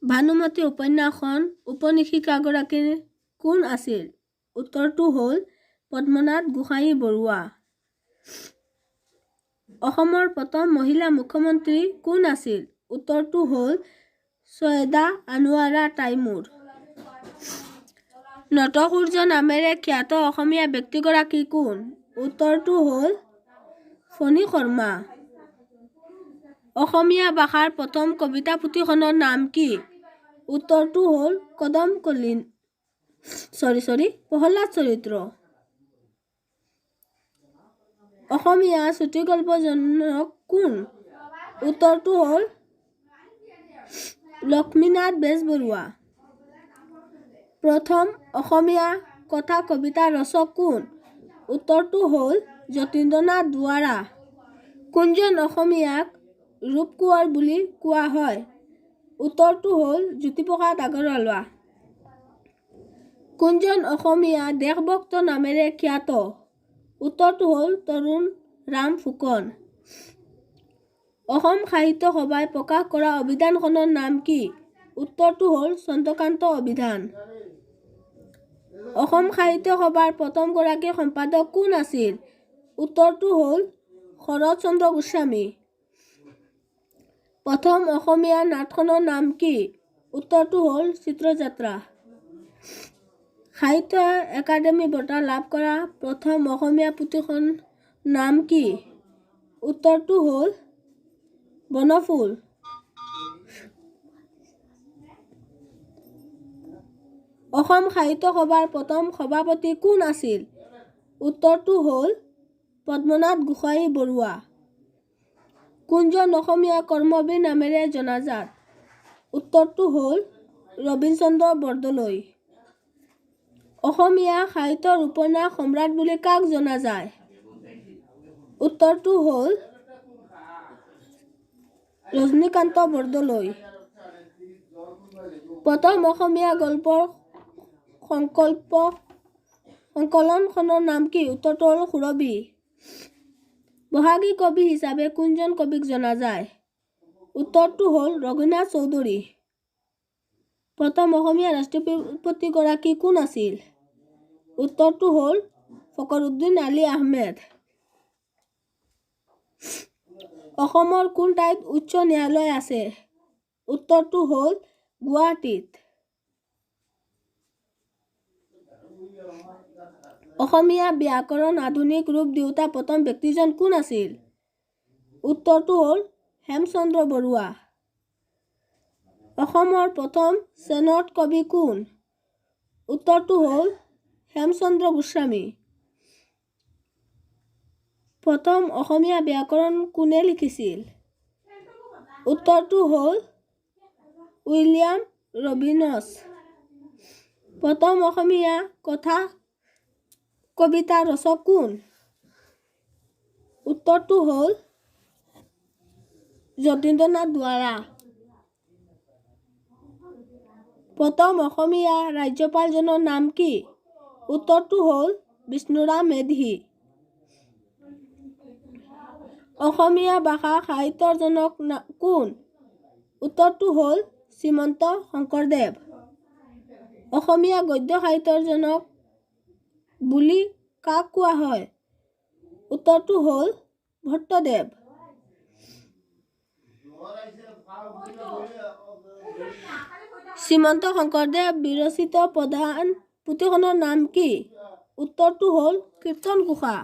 ভানুমতী উপন্যাসখন উপন্যাসিকাগৰাকী কোন আছিল? উত্তৰটো হ'ল পদ্মনাথ গোহাঞি বৰুৱা। অসমৰ প্ৰথম মহিলা মুখ্যমন্ত্ৰী কোন আছিল? উত্তৰটো হ'ল চৈয়দা আনোৱাৰা টাইমূৰ। নটসূৰ্য নামেৰে খ্যাত অসমীয়া ব্যক্তিগৰাকী কোন? উত্তৰটো হ'ল ফণী শৰ্মা। অসমীয়া ভাষাৰ প্ৰথম কবিতা পুথিখনৰ নাম কি? উত্তৰটো হ'ল কদমকলি, চৰি চৰি, প্ৰহ্লাদ চৰিত্ৰ। অসমীয়া চুটিগল্পৰ জনক কোন? উত্তৰটো হ'ল লক্ষ্মীনাথ বেজবৰুৱা। প্ৰথম অসমীয়া কথা কবিতাৰ ৰচক কোন? উত্তৰটো হ'ল যতীন্দ্ৰনাথ দুৱৰা। কোনজন অসমীয়াক ৰূপকোঁৱৰ বুলি কোৱা হয়? উত্তৰটো হ'ল জ্যোতিপ্ৰসাদ আগৰৱালা। কোনজন অসমীয়া দেশভক্ত নামেৰে খ্যাত? উত্তৰটো হ'ল তৰুণ ৰাম ফুকন। অসম সাহিত্য সভাই প্ৰকাশ কৰা অভিধানখনৰ নাম কি? উত্তৰটো হ'ল চন্দ্ৰকান্ত অভিধান। অসম সাহিত্য সভাৰ প্ৰথমগৰাকী সম্পাদক কোন আছিল? উত্তৰটো হ'ল শৰৎ চন্দ্ৰ গোস্বামী। প্ৰথম অসমীয়া নাটখনৰ নাম কি? উত্তৰটো হ'ল চিত্ৰযাত্ৰা। সাহিত্য একাডেমী বঁটা লাভ কৰা প্ৰথম অসমীয়া পুথিখন নাম কি? উত্তৰটো হ'ল বনফুল। অসম সাহিত্য সভাৰ প্ৰথম সভাপতি কোন আছিল? উত্তৰটো হ'ল পদ্মনাথ গোহাঞি বৰুৱা। কোনজন অসমীয়া কৰ্মবীৰ নামেৰে জনাজাত? উত্তৰটো হ'ল ৰবীন্দ্ৰচন্দ্ৰ বৰদলৈ। অসমীয়া সাহিত্যৰ উপন্যাস সম্ৰাট বুলি কাক জনা যায়? উত্তৰটো হ'ল ৰজনীকান্ত বৰদলৈ। প্ৰথম অসমীয়া গল্পৰ সংকলনখনৰ নাম কি? উত্তৰটো হ'ল সুৰভি। বহাগী কবি হিচাপে কোনজন কবিক জনা যায়? উত্তৰটো হ'ল ৰঘুনাথ চৌধুৰী। প্ৰথম অসমীয়া ৰাষ্ট্ৰপতিগৰাকী কোন আছিল? উত্তৰটো হ'ল ফকৰুদ্দিন আলি আহমেদ। অসমৰ কোন ঠাইত উচ্চ ন্যায়ালয় আছে? উত্তৰটো হ'ল গুৱাহাটীত। অসমীয়া ব্যাকৰণ আধুনিক ৰূপ দিওঁতা প্ৰথম ব্যক্তিজন কোন আছিল? উত্তৰটো হ'ল হেমচন্দ্ৰ বৰুৱা। অসমৰ প্ৰথম চেনট কবি কোন? উত্তৰটো হ'ল হেমচন্দ্ৰ গোস্বামী। প্ৰথম অসমীয়া ব্যাকৰণ কোনে লিখিছিল? উত্তৰটো হ'ল উইলিয়াম ৰবিনছ। প্ৰথম অসমীয়া কথা কবিতাৰ ৰচক কোন? উত্তৰটো হ'ল যতীন্দ্ৰনাথ দুৱৰা। প্ৰথম অসমীয়া ৰাজ্যপালজনৰ নাম কি? উত্তৰটো হ'ল বিষ্ণুৰাম মেধি। অসমীয়া ভাষা সাহিত্যৰ জনক কোন? উত্তৰটো হ'ল শ্ৰীমন্ত শংকৰদেৱ। অসমীয়া গদ্য সাহিত্যৰ জনক বুলি কাক কোৱা হয়? উত্তৰটো হ'ল ভট্টদেৱ। শ্ৰীমন্ত শংকৰদেৱ বিৰচিত প্ৰধান পুথিখনৰ নাম কি? উত্তৰটো হ'ল কীৰ্তন ঘোষা।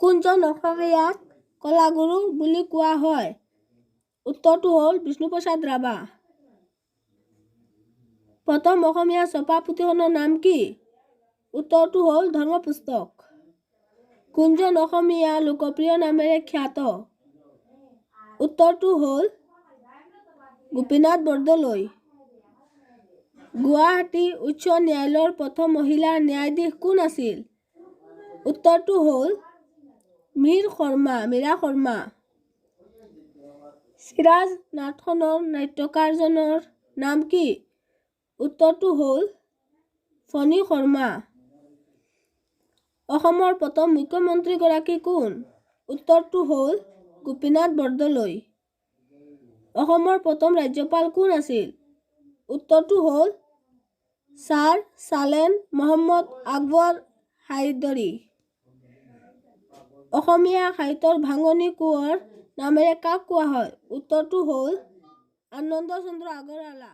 কোনজন অসমীয়াক কলাগুৰু বুলি কোৱা হয়? উত্তৰটো হ'ল বিষ্ণুপ্ৰসাদ ৰাভা। প্ৰথম অসমীয়া ছপা পুথিখনৰ নাম কি? উত্তৰটো হ'ল ধৰ্মপুস্তক। কোনজন অসমীয়া লোকপ্ৰিয় নামেৰে খ্যাত? উত্তৰটো হ'ল গোপীনাথ বৰদলৈ। গুৱাহাটী উচ্চ ন্যায়ালয়ৰ প্ৰথম মহিলা ন্যায়াধীশ কোন আছিল? উত্তৰটো হ'ল মীৰা শৰ্মা। চিৰাজ নাটখনৰ নাট্যকাৰজনৰ নাম কি? উত্তৰটো হ'ল ফণী শৰ্মা। অসমৰ প্ৰথম মুখ্যমন্ত্ৰীগৰাকী কোন? উত্তৰটো হ'ল গোপীনাথ বৰদলৈ। অসমৰ প্ৰথম ৰাজ্যপাল কোন আছিল? উত্তৰটো হ'ল ছাৰ চালেম মহম্মদ আকবৰ হায়দৰী। অসমীয়া সাহিত্যৰ ভাঙনি কোঁৱৰ নামেৰে কাক কোৱা হয়? উত্তৰটো হ'ল আনন্দ চন্দ্ৰ আগৰৱালা।